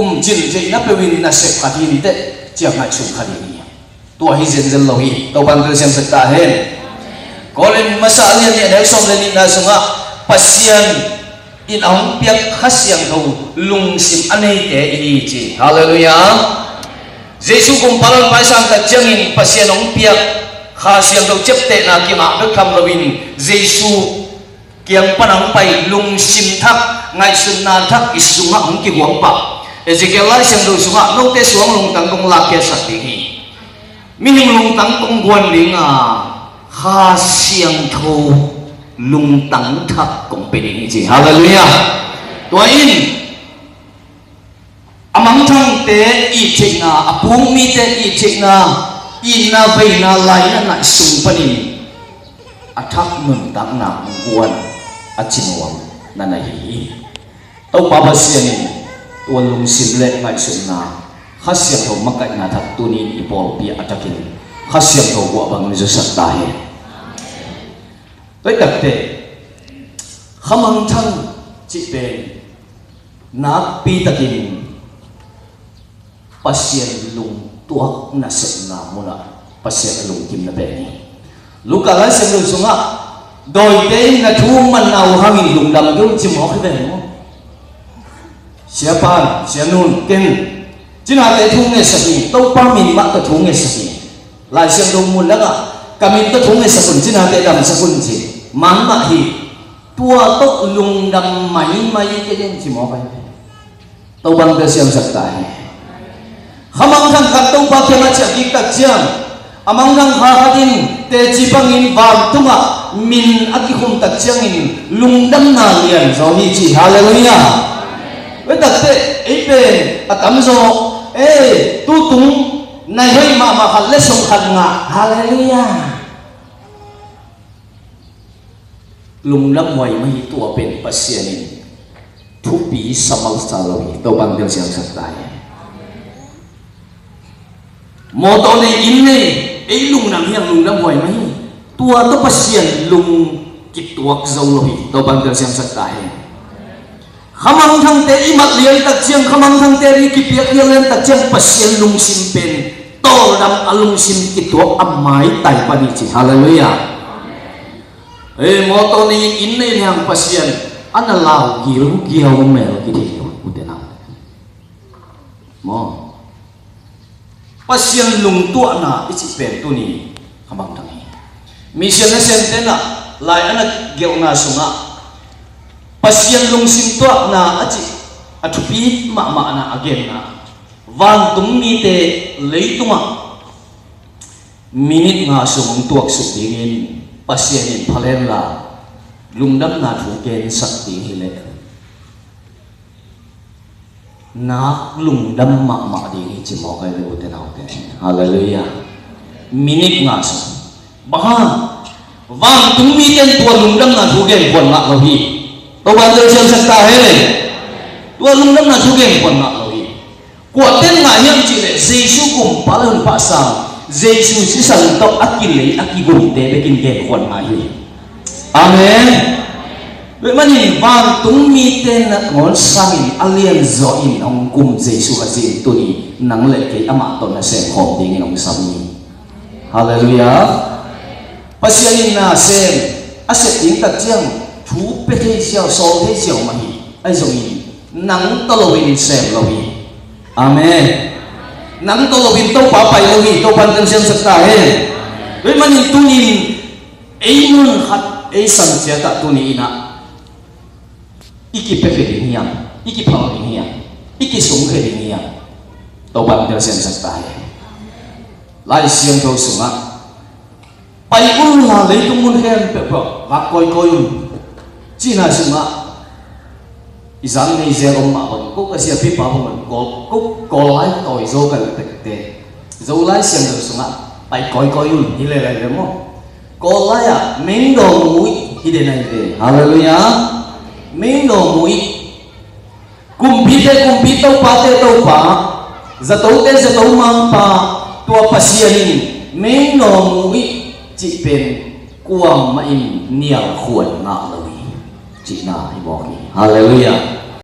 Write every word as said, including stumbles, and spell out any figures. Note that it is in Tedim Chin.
Kum cil zeihna peuhin nasep khat hi ni teh, ciah ngaihsun kha ding hi. Tua hi zenzen lo hi. Topa'n bel siamsak ta hen. Korin masa a lian nih a neu sawm le nihna sungah Pasian in a hong piak Kha Siangtho lungsim a neite i hi ci. Halleluiah. Jesu kum pal hong paisang tak ciangin Pasian hong piak Kha Siangtho ciaptehna kimah bek tham loin Jesu kiang pan hong pai lungsim thak, ngaihsutna thak i sungah hong kihuang pah. Ezekiel Lai Siangtho sungah note suang lungtang kong lakkhiatsak ding hi. Mihing lungtang kong guan ding a, Kha Siangtho lungtang thak kong pia ding hi ci. Halleluiah. Tua in a mangthangte ittheihna, a puk mite ittheihna, itna veina lainatna i sung panin a thak nuntakna hong guan a cinuam na na hi hi. Topa Pasian in tua lungsim le ngaihsutna, Kha Siangtho makaihna thak tuni-in i pawlpi a takin Kha Siangtho guah bangin zusak ta hen. Tua hi takteh khamangthang cih pen nakpi takin Pasian lungtuak nasepna munah Pasian a lungkim na pen hi. Luka Lai Siangtho sungah dawite in na thu manna uh hangin lungdam kei un ci mawk hi ve maw? Siapa'n, sianu'n, ken cinate thu ngetsak hi, Topa min mah tawh thu ngetsak hi. Lai Siangtho mun lakah ka min tawh thu ngetsak un, cinate damsak un ci. Man mah hi. Tua tawh lungdam maimai kei den ci mawk ahi ve. Topa'n bel siamsak ta hi. Khamangthang khat Topa kiangah ciah kik tak ciang, a mangthang kha khat in teci bangin vantungah min a kikhum tak ciangin lungdamna lianzaw hi ci. Halleluiah. Tua hi takteh ei pen a tamzaw, ei, tutung nai hoih mahmah khat le song khat ngah. Halleluiah. Lungdam huai mah hi. Tua pen Pasian in thupi sa malsa lo hi. Topa'n bel siamsak ta hi. Mawtaw nei, inn nei, ei lungdam hiang, lungdam huai mah hi. Tua tawh Pasian lung kituak zo lo hi. Topa'n bel siamsak ta hi. Khamangthangte i mat lian tak ciang, khamangthangte i kipiak lian lian tak ciang Pasian lungsim pen tawldam a lungsim kituak a maitai pan hi ci. Halleluiah. Ei, mawtaw nei, inn nei leng Pasian a na lau gil giau mel kithei lo, ute naute. Maw? Pasian lungtuahna i cih pen tuni khamangthang hi. Misial nasemte in ah lai a na gelhna sungah Pasian lungsim tuahna a cih a thupi mahmahna a genna, vantung mite leitungah minit nga sung hong tuaksuk dingin Pasian in pha lenla lungdamna thu gensak ding hileh nak lungdam mahmah ding hi ci mawk ahi ve, ute naute. Halleluiah. Minit nga sung. Bang hang? Vantung mite in tua lungdamna thu genkhuan ngah lo hi. Topa'n bel siamsak ta hi. Tua lungdamna thu genkhuan ngah lo hi. Kuate in ngah hiam cih leh Jesu kum pal hun pah sang, Jesu sisan tawh a kilei a kigumte bekin genkhuan ngah hi. Amen. Tua ahih manin vantung mite in a ngawn sangin a lianzaw in hong kum Jesu a zin tuni nang le kei amah tawh nasem khawm dingin hong sam hi. Halleluiah. Pasian in na sem a sep ding tak ciang thu pia thei ziau, sawl thei ziau mah hi. Ahi zongin nang tawh loin sem lo hi. Amen. Nang tawh loin Topa pai lo hi. Topa'n bel siamsak ta hi. Tua ahih manin tunin ei mun khat ei san ciat ah tuni in ah i kipiakhia ding hiam, i kiphal ding hiam, i kisungkhia ding hiam? Topa'n bel siamsak ta hi. Lai Siangtho sungah pai unla leitung mun khempeuh ah vak kawikawi un cihna sungah i zang ngei zel om mah bangin ko ka siapipa bangin ko, ko Kawl lai tawi zo ka leh tekte Zolai Siangtho sungah pai kawikawi un hi lel ahi ve maw? Kawl lai-ah mengdaw mu uh hi den ahi ve. Halleluiah. Mengdaw mu uh. Kumpite Kumpi, topate Topa, zatote zato Mangpa, tua Pasian in mengdaw mu uh cih pen kuamah in nial khuan ngah lo hi cihna hi mawk hi. Halleluiah.